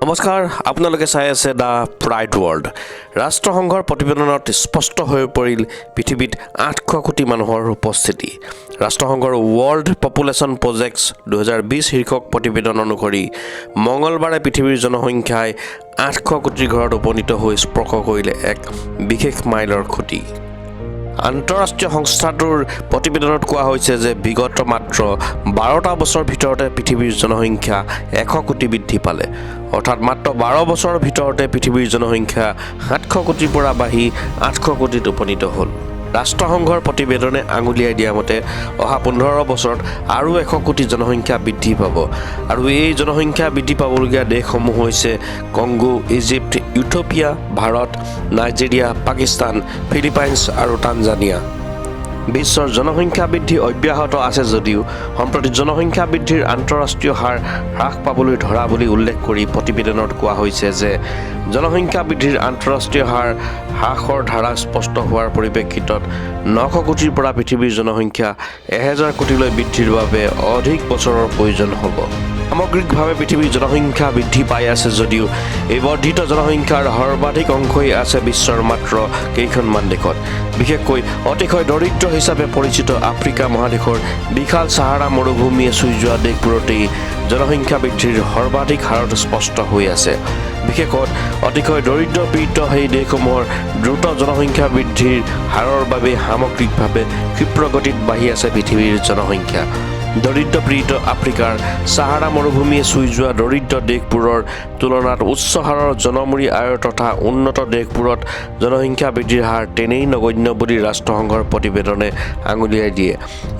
নমস্কাৰ, আপোনালোকে চাই আছে the pride world. ৰাষ্ট্ৰসংঘৰ প্ৰতিবেদনত স্পষ্ট হৈ পৰিল পৃথিৱীত 800 কোটি মানুহৰ উপস্থিতি। ৰাষ্ট্ৰসংঘৰ ৱৰ্ল্ড পপুলেশ্যন প্ৰজেক্টছ 2020 শীৰ্ষক প্ৰতিবেদন অনুসৰি মঙলবাৰে পৃথিৱীৰ জনসংখ্যাই 800 কোটিৰ ঘৰত উপনীত হৈ স্পৰ্শ কৰিলে এক বিশেষ মাইলৰ খুঁটি। আন্তঃৰাষ্ট্ৰীয় সংস্থাটোৰ প্ৰতিবেদনত কোৱা হৈছে যে বিগত মাত্ৰ 12টা বছৰৰ ভিতৰতে পৃথিৱীৰ জনসংখ্যা 100 কোটি বৃদ্ধি পালে। অৰ্থাৎ মাত্ৰ 12 বছৰৰ ভিতৰতে পৃথিৱীৰ জনসংখ্যা 700 কোটিৰ পৰা বাঢ়ি 800 কোটিত উপনীত হ'ল। ৰাষ্ট্ৰসংঘৰ প্ৰতিবেদনে আঙুলিয়াই দিয়া মতে অহা 15 বছৰত আৰু 100 কোটি জনসংখ্যা বৃদ্ধি পাব আৰু এই জনসংখ্যা বৃদ্ধি পাবলগীয়া দেশসমূহ হৈছে Congo, Egypt, Ethiopia, Bharat, Nigeria, Pakistan, Philippines আৰু তানজানিয়া। বিশ্বৰ জনসংখ্যা বৃদ্ধি অব্যাহত আছে যদিও সম্প্ৰতি জনসংখ্যা বৃদ্ধিৰ আন্তঃৰাষ্ট্ৰীয় হাৰ হ্ৰাস পাবলৈ ধৰা বুলি উল্লেখ কৰি প্ৰতিবেদনত কোৱা হৈছে যে জনসংখ্যা বৃদ্ধিৰ আন্তঃৰাষ্ট্ৰীয় হাৰ হ্ৰাসৰ ধাৰা স্পষ্ট হোৱাৰ পৰিপ্ৰেক্ষিতত 900 কোটিৰ পৰা পৃথিৱীৰ জনসংখ্যা 1000 কোটিলৈ বৃদ্ধিৰ বাবে অধিক বছৰৰ প্ৰয়োজন হ'ব। সামগ্ৰিকভাৱে পৃথিৱীৰ জনসংখ্যা বৃদ্ধি পাই আছে যদিও এই বৰ্ধিত জনসংখ্যাৰ সৰ্বাধিক অংশই আছে বিশ্বৰ মাত্ৰ কেইখনমান দেশত। বিশেষকৈ অতিশয় দৰিদ্ৰ হিচাপে পৰিচিত আফ্ৰিকা মহাদেশৰ বিশাল চাহাৰা মৰুভূমিয়ে চুই যোৱা দেশবোৰতেই জনসংখ্যা বৃদ্ধিৰ সৰ্বাধিক হাৰত স্পষ্ট হৈ আছে। বিশেষত অতিশয় দৰিদ্ৰ পীড়িত সেই দেশসমূহৰ দ্ৰুত জনসংখ্যা বৃদ্ধিৰ হাৰৰ বাবে সামগ্ৰিকভাৱে ক্ষীপ্ৰ গতিত বাঢ়ি আছে পৃথিৱীৰ জনসংখ্যা। দৰিদ্ৰ পীড়িত আফ্ৰিকাৰ চাহাৰা মৰুভূমিয়ে চুই যোৱা দৰিদ্ৰ দেশবোৰৰ তুলনাত উচ্চ হাৰৰ জনমূৰি আয়ৰ তথা উন্নত দেশবোৰত জনসংখ্যা বৃদ্ধিৰ হাৰ তেনেই নগণ্য বুলি ৰাষ্ট্ৰসংঘৰ প্ৰতিবেদনে আঙুলিয়াই দিয়ে।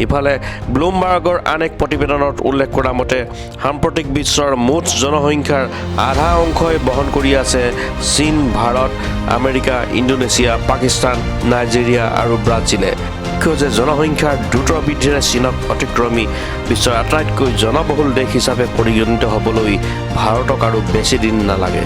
ইফালে ব্লুমবাৰ্গৰ আন এক প্ৰতিবেদনত উল্লেখ কৰা মতে সাম্প্ৰতিক বিশ্বৰ মুঠ জনসংখ্যাৰ আধা অংশই বহন কৰি আছে চীন, Bharat, America, Indonesia, Pakistan, Nigeria আৰু ব্ৰাজিলে। উল্লেখ্য যে জনসংখ্যাৰ দ্ৰুত বৃদ্ধিৰে চীনক অতিক্ৰমি বিশ্বৰ আটাইতকৈ জনবহুল দেশ হিচাপে পৰিগণিত হ'বলৈ ভাৰতক আৰু বেছি দিন নালাগে।